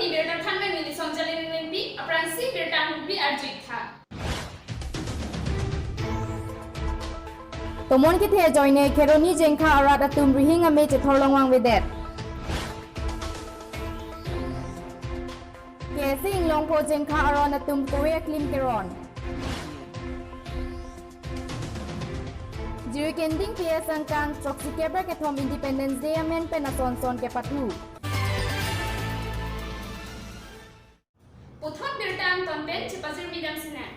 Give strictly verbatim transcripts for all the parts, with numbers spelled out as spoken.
Birta thanmen neli Sonjali Ringlengpi, aphrangsi birta angpi arju-ik tha. Tomon kethe ajoine Kheroni Jengkha arat atum rihing ame chethorlong vangvedet. K S A Inglongpho Jengkha aron atum kove aklim keron. Jirikinding P S angkang throksikep ra kethom Independence Day amen pen ason son kepathu. Puthot birta angton pen chepajirmi damsinang.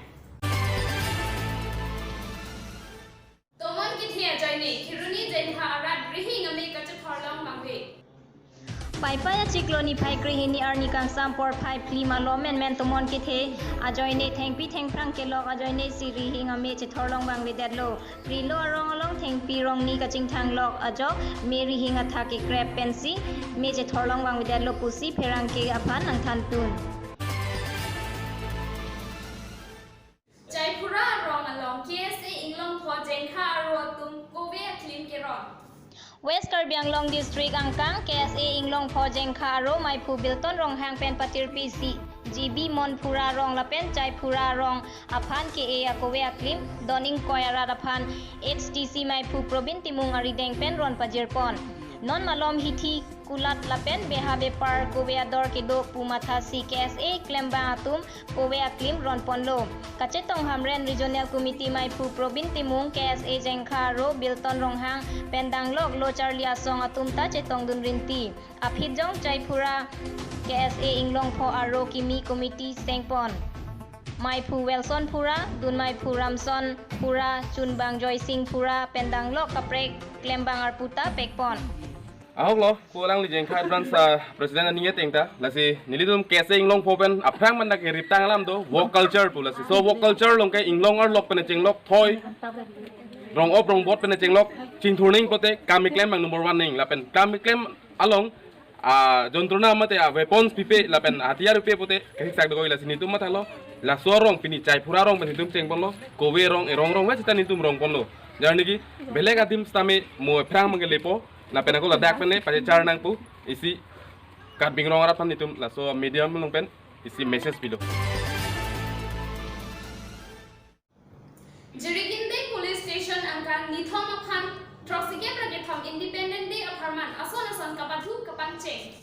Tomon kethe ajoine Kheroni Jengkha arat rihing ame kachethorlong vangve. Paipai achiklo niphai krehini arni kangsam porphai phli malom menmen tomon kethe ajoine thengpi thengphrang kelok ajoine si rihing ame chethorlong vangvedetlo. Prilo arong along thengpi rongni kachingthang lok ajok me rihing athak kekrep pensi me chethorlong vangvedetlo pusi pherangke aphan nangthantun. Chaiphura arong along K S A Inglongpho Jengkha aro atum kove aklim keron. West Karbi Anglong District angkang K S A Inglongpho Jengkha aro maiphu Bilton Ronghang pen patirpi si G B Monphura arong lapen Chaiphura arong aphan ke-e akove aklim don ingkoi arat aphan H T C maiphu Probin Timung arideng pen ron pajirpon. Non malom hithi kulat lapen beha bepar kove ador kedo pu mathasi K S A klembang atum kove aklim ronponlo. Kachetong Hamren Regional Committee maiphu Probin Timung, K S A Jengkha aro Bilton Ronghang pen danglok lo charli asong atum ta chetongdun rinti. Aphi jong Chaiphura K S A Inglongpho aro kimi committee sengpon. Maiphu Wilson Phura, dun maiphu Ramson Phura, chunbang Joysing Phura pen danglok kaprek klembang arpu ta pekpon. Ahok lo, ko alangli Jengkha branch a president aning ateng ta, lasi nelitum K S A Inglongpho pen aphrang man dak keriptang alam do, wok culture pu lasi. So wok culture along ke inglong arlok pen chenglok thoi, rong op rong bot pen chenglok, chingthurning pote, kam keklem abang number one ning, lapen kam keklem along, a, jontrona mate a weapons pipe, lapen hatiyar pipe pote, kehiksak dogoi lasi nelitum mathalo, laso arong pini Chaiphura arong pen nelitum chengponlo, kove rong, erong rong, wachita nelitum rongponlo. Jarniki, belek adim sitame mo aphrang mangkelepo, lapen ako ladak pen le pachechar nang pu isi Karbi Anglong arat aphan nelitum laso medium along pen isi message pilo. Jirikindeng Police Station angkang nithom aphan throksikep ra kethom Independence Day apharman ason ason kapathu kapangcheng.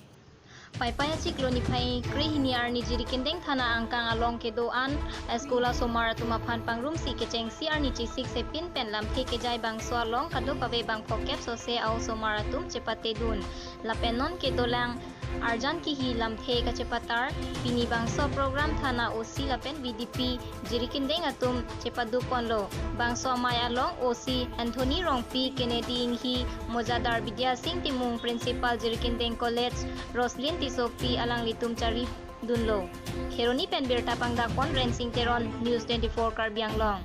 Paipai achiklo niphai krehini arni Jirikindeng Thana angkang along kedo-an school asomar atum aphan pangrumsi kechengsi arni chesik sepin pen lamthe kejai bangso along kadokave bang phokep sose a-osomar atum chepatedun. Lapen non kedolang arjan kihi lamthe kachepatar pini bangso program Thana O C lapen V D P Jirikindeng atum chepadukponlo. Bangso amei along O C Anthony Rongpi, Kennedy Inghi, Mojadar Bidya Sing Timung, Principal Jirikindeng College Roslyn Tissopi alanglitum charidunlo. Kheroni pen birta pangdakpon Rensing Teron, News twenty-four Karbi Anglong.